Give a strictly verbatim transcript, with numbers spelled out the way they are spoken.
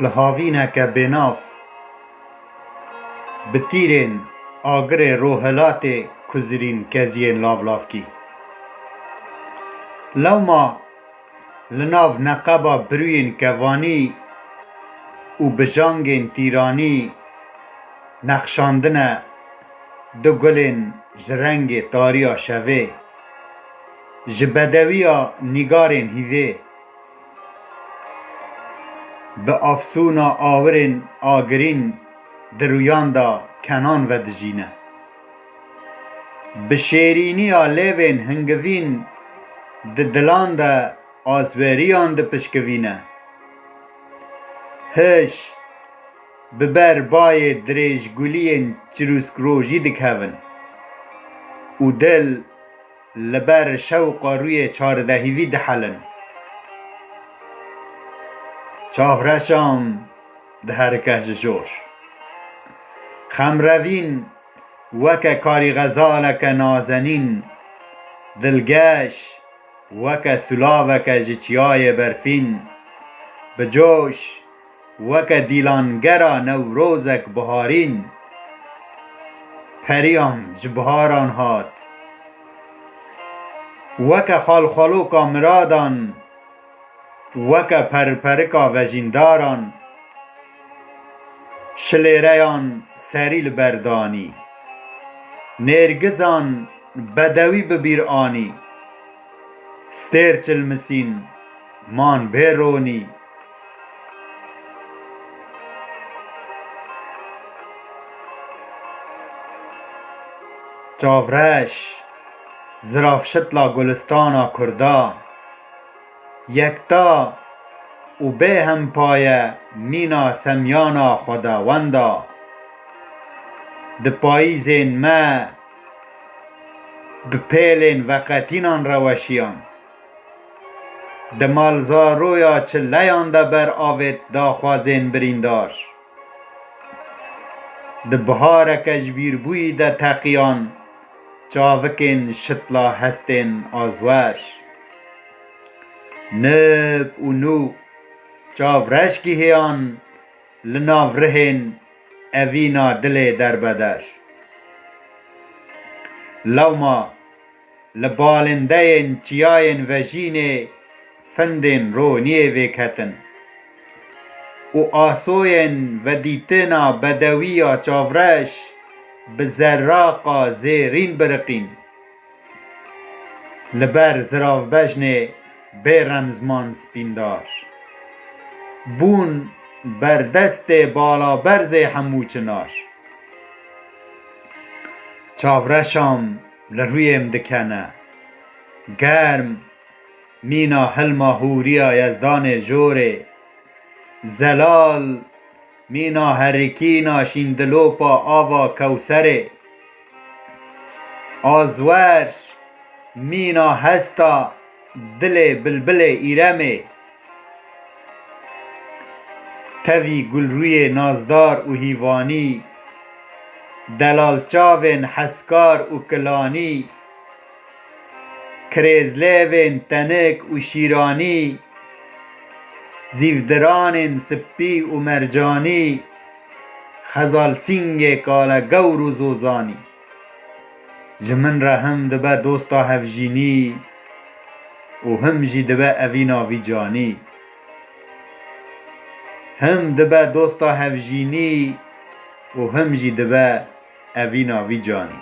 Li havîneke bênav bi tîrên agirê rohilatê kuzirîn keziyên lavlavkî. Lewma li nav neqeba birûyên kevanî û bijangên tîranî nexşandine du gulên ji rengê tariya şevê, ji bedewiya nîgarên hîvê. Bi afsûna awirên agirîn di rûyan de kenan vedijîne. Bi şêrîniya lêvên hingivîn di dilan de azweriyan dipişkivîne. Hiş bi ber bayê dirêjguliyên çirûskrojî dikevin û dil li ber şewqa rûyê çardehîvî dihelin. Çavreşam diherike ji jor. Xemrevîn weke karîxezaleke nazenîn, dilgeş weke sulaveke ji çiyayê berfîn, bi coş weke dîlangera Newrozek biharîn, periyam ji biharan hat. Weke xalxaloka miradan, weke perperika vejîndaran, şilêreyan serî li ber danî. Nêrgizan bedewî bi bîr anî. Stêr çilmisîn man bê ronî. Çavreş, zirafşitla gulistana Kurda, yekta û bê hempaye mîna semyana xwedawenda. Di payîzên me bi pêlên veqetînan reweşiyan. Di malzaroya çileyan de ber avêt daxwazên birîndar. Di bihareke ji bîrbûyî de teqiyan çavikên şitla hestên azwer. Nib û nû çavreşkî hêyan li nav rihên evîna dilê derbeder. Lewma li balindeyên çiyayên vejînê findên roniyê vêketin û asoyên vedîtina bedewiya çavreş bi zerraqa zêrîn biriqîn. Li ber ziravbejnê bê remzman spîndar bûn berdestê balaberzê hemû çinar. Çavreşam li rûyêm dikene germ, mîna hilma hûriya Yezdanê jorê, zelal, mîna herikîna şîndilopa ava Kewserê. Azwer, mîna hesta dilê bilbilê Îremê. Tevî gulrûyê nazdar û hîvanî, delal çavên heskar û kilanî, kirêzlêvên tenik û şîranî, zîvdiranên sipî û mercanî, xezalsîngê kale gewr û zozanî. Ji min re him dibe dosta hevjînî û him jî dibe evîna vî canî. Him dibe dosta hevjînî û him jî dibe evîna vî canî.